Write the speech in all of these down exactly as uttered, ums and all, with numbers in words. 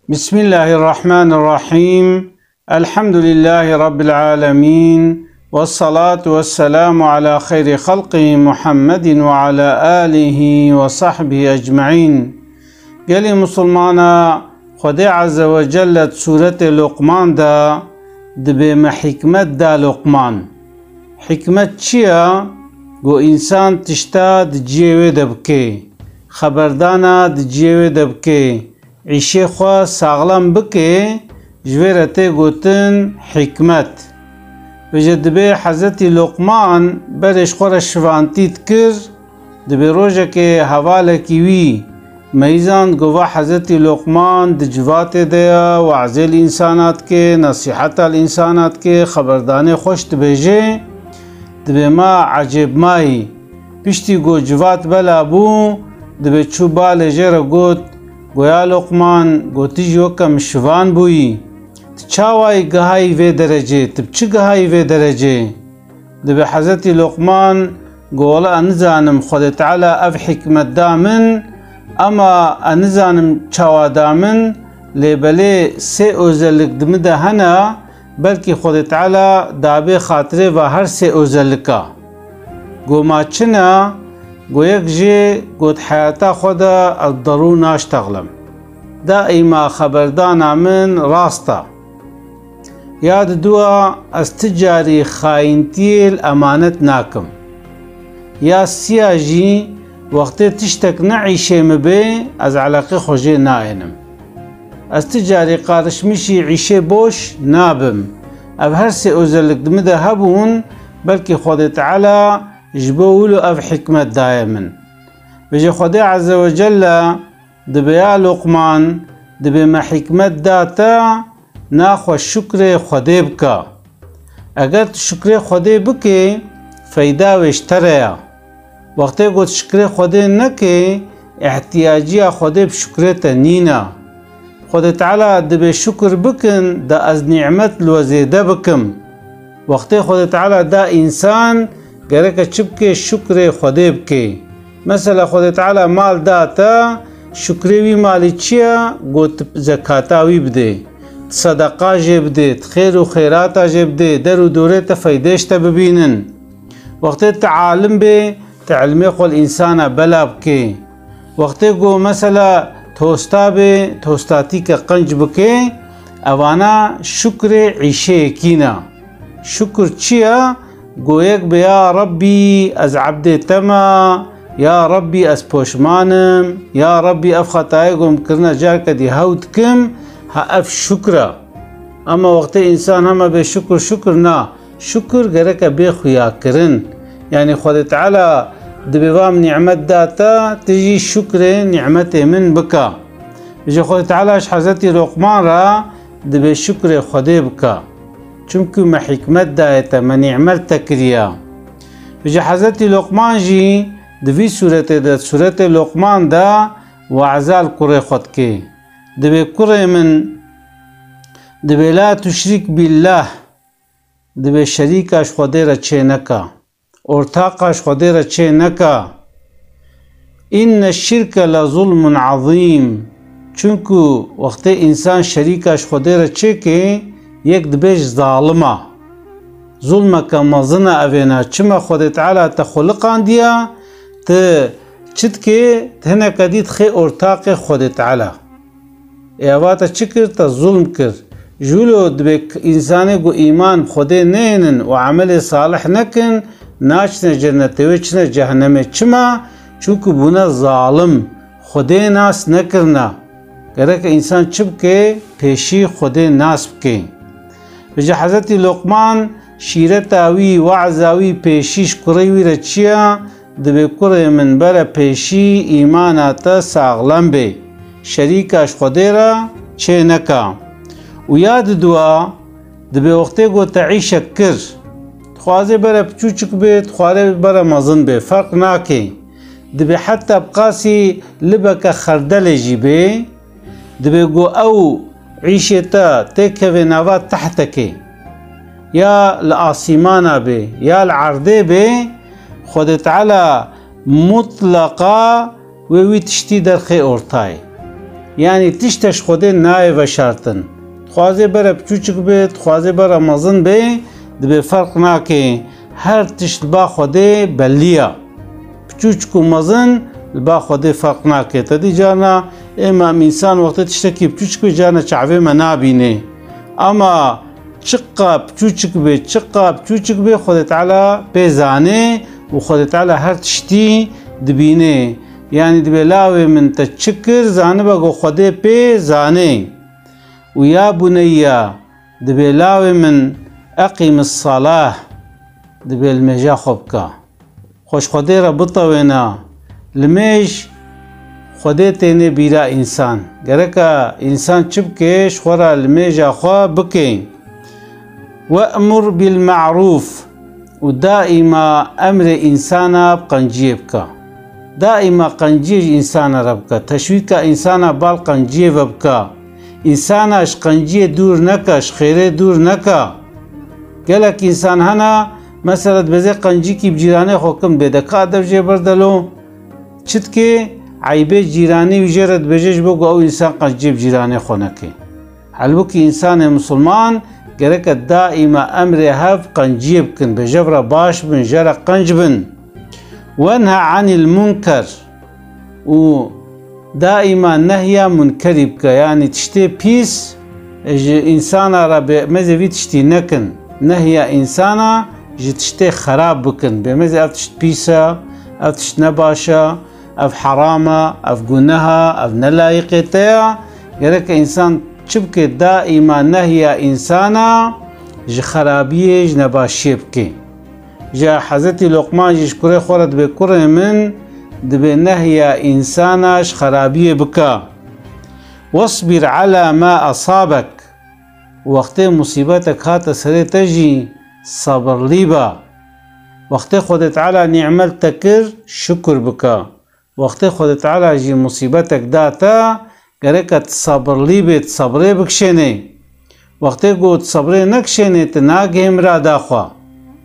Bismillahirrahmanirrahim. Elhamdülillahi Rabbil alemin. Vessalatu vesselamu ala xeyri xalqihi Muhammedin ve ala alihi ve sahbihi ecmaîn. Gelî Musulmana, Xwedê Azze ve Celle di Sûretê Luqman de dibê me hikmet da Luqman. Hikmet çi ya? Ku însan tişta di cihê wê de bike, xeberdana di cihê wê de bike, îşê xwe saxlem bike, ji vê re tê gotin hikmet. Vêce dibê Hezretî Luqman berê ji xwe re şivantî dikir, dibê rojekê hevalekî wî meyzand, gova Hezretî Luqman di civatê de ye, wazê li însana dike, nesîheta li însana dike, xeberdanê xweş dibêje, dibê ma ecêb mayî. Piştî ku civat bela bû, dibê çû balê jê re got, Goya Luqman, gotî jî weke min şivan bûyî. Tu çawayî gihayî vê derecê? Tu bi çi gihayî vê derecê? Dibê Hezretî Luqman got, Wela ez nizanim, Xwedê Teala ev hikmet da min, ema ez nizanim çawa da min, lê belê sê ozelik di min de hene, belkî Xwedê Teala dabê xatirê va her sê ozelika. Got, Ma çi ne? Got, Yek jê got, Heyata xwe de ez derû naştexlim. Daîma xeberdana min rast e. Ya diduwa, ez ti carî xayîntiyê li emanet nakim. Ya siya jî, wextê tiştek ne îşê min bê, ez eleqê xwe jê naênim. Ez ti carî qarişmişî îşê boş nabim. Ev her sê ozelik di min de hebûn, belkî Xwedê Teala ji bo wilo ev hikmet daye min. Vêce Xwedê Azze ve Celle dibê ya Luqman, dibê me hikmet da te, naxwe şukrê Xwedê bike. Eger tu şukrê Xwedê bikê, feyda wê ji te re ya. Wextê ku tu şukrê Xwedê nekê, ihtiyaciya Xwedê bi şukrê te nîne. Xwedê Teala dibê şukir bikin, da ez nîmet li we zêde bikim. Wextê Xwedê Teala da însan, gereke çi bike? Şukrê Xwedê bike. Mesela Xwedê Teala mal da te, şukrê wî malî çi ye? Got, zekata wî bidê, tu sedeqa jê bidê, tu xêr û xêrata jê bidê, der û dorê te feydê ji te bibînin. Wextê tu alim bê, tu ilmê xwe li însana bela bikê. Wextê ku mesela tosta bê, tostatîke qenc bikê, evana şukrê îşeyekî ne. Şukir çi ye? Goyek bi ya Rabbî ez ebdê te me, ya Rabbî ez poşman im, ya Rabbî ev xetayê ku min kirine carke dî hew dikim, ha ev şukir e. Ema wextê însan hema bê şukir şukir na, şukir gereke bê xuyakirin. Yanî Xwedê Teala dibê va min nîmet da te, tu jî şukrê nîmetê min bike. Ji Xwedê Teala ji Hezretî Loqman re dibê şukrê Xwedê bike. Çimkû me hikmet daye te, me nîmet te kiriye. Ji Hezretî Loqman jî di vî sûretê de, sûretê Loqman de we'za li kurê xwe dike. Dibê kurê min, dibê la tuşrik billah, dibê şerîka ji Xwedê re çê neke. Ortaqa ji Xwedê re çê neke. Înne şirke le zulmun azîm. Çunku wextê însan şerîka ji Xwedê re çêke, yek dibêj zalim a. Zulmeke mezin e evêna. Çima Xwedê Teala te xuliqandiye, tu çi dikê, tu hineke dî dixê ortaqê Xwedê Teala. Ê eva te çi kir? Te zulm kir. Ji wilo dibê k-, însanê ku îman bi Xwedê neynin û emelê salih nekin, naçine cennetê, wê çine cehennemê. Çima? Çunku bûne zalim, Xwedê nas nekirine. Gereke însan çi bike? Pêşî Xwedê nas bike. Vêca Hezretî Loqman şîreta wî, we'za wî pêşî ji kurê wî re çi ye? Dibê kurê min bere pêşî îmana te saxlem bê. Şerîka ji Xwedê re çê neka. Û ya diduwa, dibê wextê ku te îşek kir, dixwazê bere piçûçik bê, dixwazê bere mezin bê, ferq nake. Dibê heta bi qasî libeke xerdelê jî bê, Dibê ku ew îşê te têkeve nava tehtekê, ya li asîmana bê, ya li erdê bê, Xwedê Teala mutleqa wê wî tiştî derxê ortayê. Yanî tişt ji Xwedê nayê veşartin. Dixwaze bere piçûçik be, dixwaze bere mezin be, dibê ferq nake. Her tişt li ba Xwedê bellî ye. Piçûçik û mezin li ba Xwedê ferq nake. Te dî carna êma em însan wextê tiştekî piçûçik be, carna çavê me nabîne. Ama çiqa piçûçik be, çiqa piçûçik be, Xwedê Teala pê zane û Xwedê Teala her tiştî dibîne. Yanî dibê lawê min te çi kir, zanibe ku Xwedê pê zane. Û ya buneyya, dibê lawê min, eqîmis salah, dibê limêja xwe bike. Xwe ji Xwedê re bitewêne. Limêj Xwedê têne bîra însan. Gereka însan çi bike, ji xwe re limêja xwe bike. We'mur bil ma'rûf û daîma emrê însana bi qenciyê bike. Daîma qenciyê ji însana re bike. Teşwîka însana bal qenciyê ve bike. Însana ji qenciyê dûr neke, ji xêrê dûr neke. Gelek însan hene, mesela dibêje qencikî bi cîranê xwe kim bê, de ka dev jê berde lo. Çi dike? Eybê cîranî wî jê re dibêje, ji bo ku ew însan qenciyê bi cîranê xwe neke. Halbûkî însanê misilman gereke daîma emrê hev qenciyê bikin, bê jev re baş bin, jê re qenc bin. Wenha anil munker û daîma nehya munkerî bike, yanî tiştê pîs ji însana re bê mezê vî tiştî nekin. Nehya însana ji tiştê xerab bikin. Bê mezê ev tişt pîs e, ev tişt ne baş e, ev heram e, ev guneh e, ev ne layîqê te ye. Gereke însan çi bike? Daîma nehya însana ji xerabiyê, ji nebaşiyê bike. Ji Hezretî Luqman jî ji kurê xwe re dibê, kurê min, dibê nehya însana ji xerabiyê bike. Wasbir ala ma asabek. Wextê musîbetek hate serê te jî sabirlî be. Wextê Xwedê Teala nîmet te kir, şukur bike. Wextê Xwedê Teala jî musîbetek da te, gereke tu sabirlî bê, tu sebrê bikişênê. Wextê ku tu sebrê nekişênê, tu nagihê mirada xwe.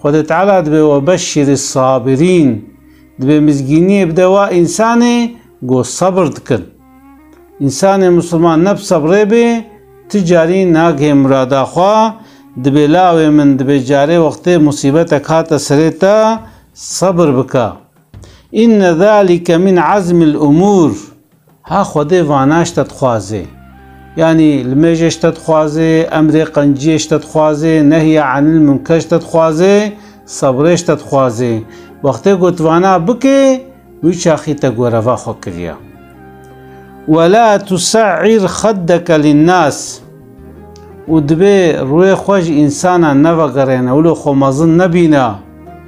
Xwedê Teala dibê, "Webeşşîris sabirîn." Dibê mizgîniyê bide wa însanê ku sebir dikin. Însanê misilman ne bi sebrê bê, ti carî nagihê mirada xwe. Dibê lawê min, dibê carê wextê musîbetek hate serê te, sebir bike. Înne zalike min azmil umûr. Ha Xwedê vana ji te dixwaze. Yanî limêjê ji te dixwaze, emrê qenciyê ji te dixwaze, nehya anil munker ji te dixwaze, sebrê ji te dixwaze. Wextê ku tu vana bike, wî çaxî te goreva xwe kiriye. Wela tuse'ir xeddeke linnas. Û dibê rûyê xwe ji însana nevegerêne, wilo xwe mezin nebîne,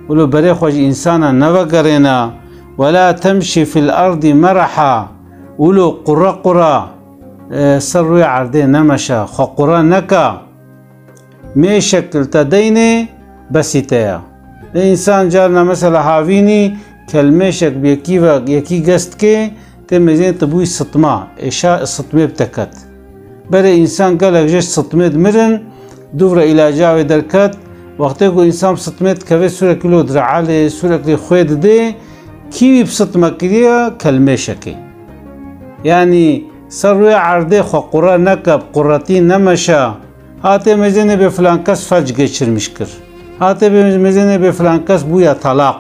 wilo berê xwe ji însana nevegerêne. Wela temşî fil erdî mereha, wilo qure qure, e, ser rûyê erdê nemeşe, xwe qure neke. Mêşek li te deynê, besî te ye. Lê însan carna mesela havînî kelmêşek bi yekî ve, yekî gest dike, tê mêzên te bûyî sitma, êşa sitmê bi te ket. Berê însan gelek jê ji sitmê dimirin, dûv re îlaca wê derket. Wextê ku însan bi sitmê dikeve, sûrekî lo direalê, sûrekî xwê didê, kî wî bi sitme kiriye, kelmêşekê. Yanî ser rûyê erdê xwe qure neke, bi quretî nemeşe. Ha tê mêzênê bê filan kes felc geçirmiş kir. Ha tê bê mêzênê bê filan kes bûye talaq.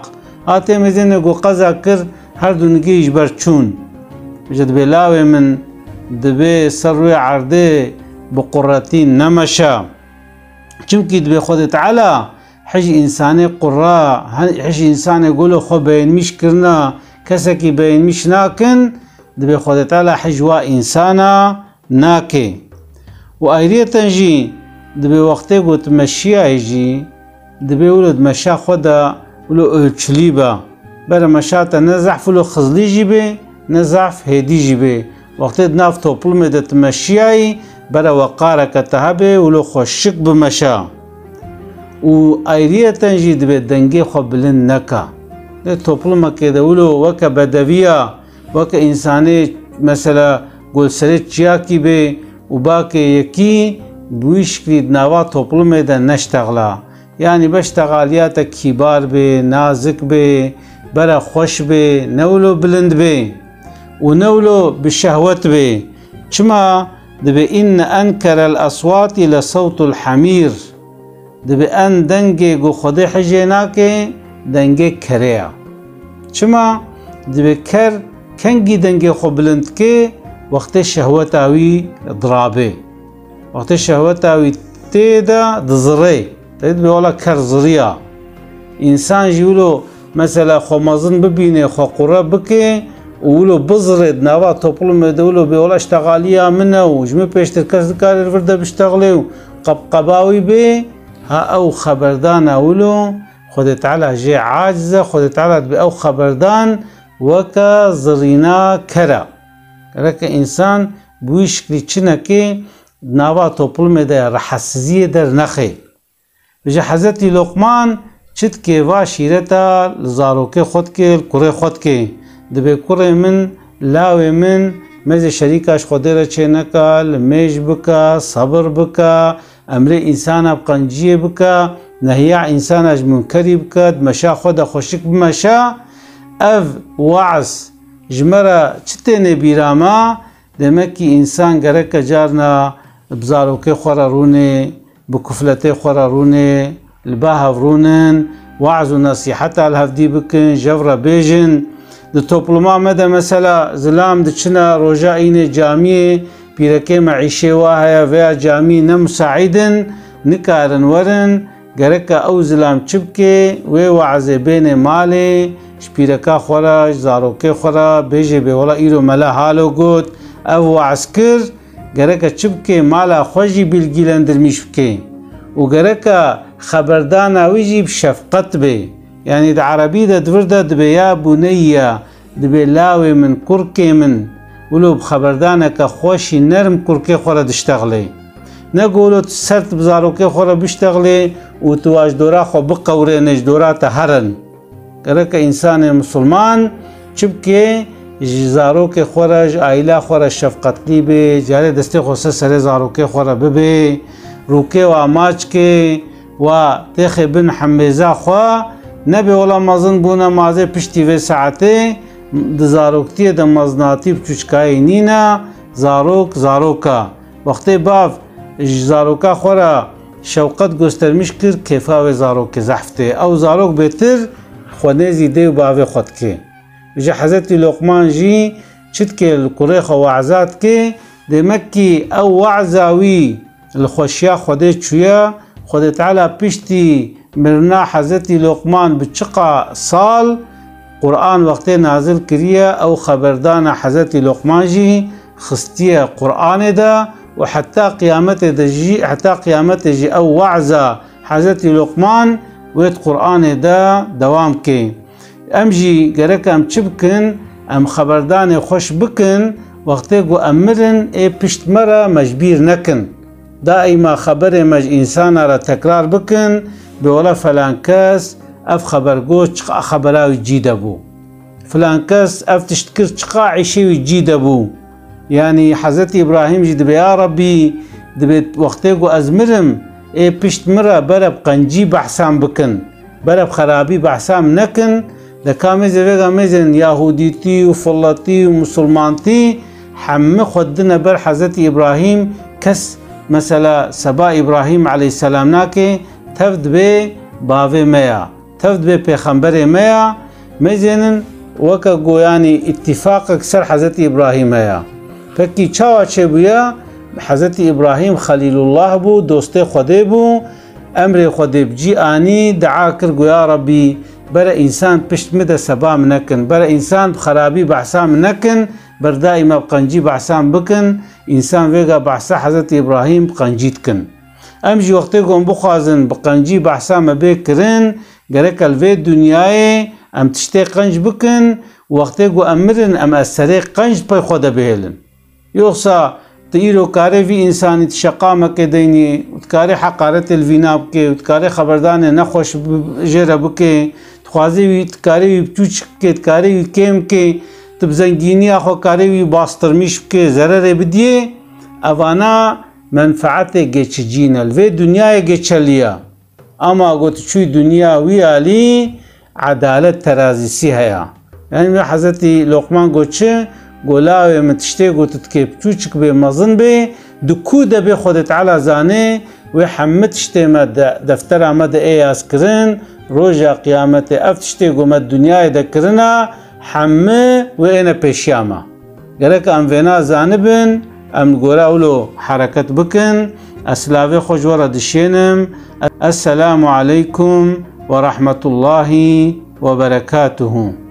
Ha tê mêzênê ku qeza kir, her du nigê ji ber çûn. Ji dibê lawê min dibê ser rûyê erdê bi quretî nemeşe. Çimkî dibê Xwedê Teala hij însanê qura, hij însanê golo xwe beynmiş kirina, kesekî beynmiş nakin, dibê Xwedê Teala hij wa însana nake. Û ayriyeten jî dibê wextê ku tu meşiyayê jî, dibê wilo di meşa xwe de wilo ölçülî be. Bere meşa te ne zehf wilo xizlî jî bê, ne zehf hêdî jî bê. Wextê di nav toplumê de tu meşiyayî, bere weqareke te hebe, wilo xwe şik bimeşe. Û ayriyeten jî dibê dengê xwe bilind neke. Lê toplumekê de wilo weke bedeviya, weke însanê mesela ku li serê çiyakî bê û bakê yekî bi wî şiklî di nava toplumê de neştexla. Yanî beştexaliya te kîbar bê, nazik bê, bere xweş bê, ne wilo bilind bê û ne wilo bi şehwet bê. Çima? Dibê inne enkerel eswatî le sewtul hemîr. Dibê en dengê ku Xwedê hijê nake, dengê kerê ya. Çima? Dibê ker kengî dengê xwe bilind dike, wextê şehweta wî dirabê. Wextê şehweta wî tê de dizirê. Te dibê wela ker ziriya. Însan jî wilo mesela xwe mezin bibîne, xwe qure bike û wilo bizirê di nava toplumê de wilo bê wela îştexaliya min e û ji min pêştir kes nikare li vir de biştexilê û qebqeba wî bê, ha ew xeberdana wilo Xwedê Teala jê aciz e, Xwedê Teala dibê ew xeberdan weke zirîna ker e. Gereke însan bi wî şiklî çi neke di nava toplumê de rehetsiziyê dernexe. Ji Hezretî Loqman çi dike va şîreta li zarokê xwe dike, li kurê xwe dike. Dibê kurê min, lawê min, mêzê şerîka ji Xwedê re çêneka, li mêj bike, sebir bike, emrê însana bi qenciyê bike, nehiya însana ji munkerî bike, di meşa xwe de xweşik bimeşe. Ev weaz ji me re çi têne bîra me? Demek kî însan gereke carna bi zarokê xwe re rûnê, bi kufletê xwe re rûnê, li ba hev rûnin, weaz û nesîheta li hevdî bikin, ji hev re bêjin. Di topluma me de mesela zilam diçine roja înê camiyê, pîrekê me îşê wa heye, veya camî ne musaîd in, nikarin werin, gereke ew zilam çi bike, wê weazê bênê malê, ji pîreka xwe re, ji zarokê xwe re, bêjê bê wela îro mela halo got, ev weaz kir, gereke çi bike, mala xwe jî bilgilendirmiş bike. Û gereke xeberdana wî jî bi şefqet bê. Yanî di erebî de di vir de dibê ya buneyye, dibê lawê min, kurkê min, wilo bi xeberdaneke xweşî nerm kurkê xwe re diştexilê. Ne ku wilo tu sert bi zarokê xwe re biştexilê û tu wa ji dora xwe biqewrêne, ji dora te herin. Gereke însanê misilman çi bike, ji zarokê xwe re, ji aîla xwe re şefqetlî bê, carê destê xwe ser serê zarokê xwe re bibe, rûkê wa maç ke, wa têxê bin hemêza xwe, nebê wela mezin bûne mazê piştî vê saetê, di zaroktiyê de mezinatî biçûçikayî nîne, zarok, zarok e. Wextê bav ji zaroka xwe re şewqet göstermiş kir, kêfa wê zarokê zehf tê. Ew zarok bêtir xwe nêzî dê û bavê xwe dike. Ji Hezretî Loqman jî çi dike, li kurê xwe we'za dike, demek kî ew we'za wî li xweşiya Xwedê çûye, Xwedê Teala piştî mirina Hezretî Loqman bi çiqa sal Quran wextê nazil kiriye, ew xeberdana Hezretî Loqman jî xistiye Quranê de û heta qiyametê de jî, heta qiyametê jî ew we'za Hezretî Loqman wê di Quranê de dewam ke. Em jî gerek em çi bikin? Em xeberdanê xweş bikin, wextê ku em mirin, ê pişt me re me ji bîr nekin. Daîma xeberê me ji însana re tekrar bikin, bê wela felan kes ev xeber got, çiqa xebera wî cî de bû. Filan kes ev tişt kir, çiqa îşê wî cî de bû. Yanî Hezretî Îbrahîm jî dibê, ya Rebbî, dibê wextê ku ez mirim, ê pişt min re bere bi qencî behsa min bikin, bere bi xerabî behsa min nekin, de ka mêzê vêga mêzên yahûdîtî û filletî û misilmantî hemî xwe didine ber Hezretî Îbrahîm, kes mesela seba Îbrahîm aleyhisselam nake, tev dibê bavê me ya. Tev dibê pêxemberê me ya, mêzênin weke ku yanî îtîfaqek ser Hezretî Îbrahîm heye. Pekî çawa çêbûye? Hezretî Îbrahîm Xelîlullah bû, dostê Xwedê bû, emrê Xwedê bi cî anî, dua kir, got, ya Rebbî, bere însan pişt min de seba min nekin, bere însan bi xerabî behsa min nekin, ber daîma bi qencî behsa min bikin, însan vêga behsa Hezretî Îbrahîm bi qencî dikin. Em jî wextê ku em bixwazin bi qencî behsa me bê kirin, gereke li vê dinyayê em tiştê qenc bikin, wextê ku em mirin, em ez serê qenc pey xwe de bihêlin. Yoxsa tu îro karê vî însanî tu şeqamekê deynî û tu karê heqaretê li vîna bikê û tu karê xeberdanê nexweş bi-, jê re bikê, tu xwazê wî, tu karê wî biçûçik bikê, tu karê wî kêm bikê, tu bi zengîniya xwe karê wî bastirmîş bikê, zererê bidiyê, evana menfaetê geçicî ne. Li vê dinyayê geçelî ye. Ama got çûyî dinya wî alî, edalet terazîsî heye. Yanî wê Hezretî Loqman got çi? Go lawê min, tiştê ku tu dikê biçûçik bê, mezin bê, di ku de bê Xwedê Teala zanê, wê hemî tiştê me de, deftera me de ê yazkirin, roja qiyametê ev tiştê ku me di dinyayê de kirina, hemî wê êne pêşiya me. Gerek em vêna zanibin, em li gora wilo hereket bikin. Ez silavê xwe ji we re dişênim. Esselamu aleykum ve rahmetullahi ve berekatuhu.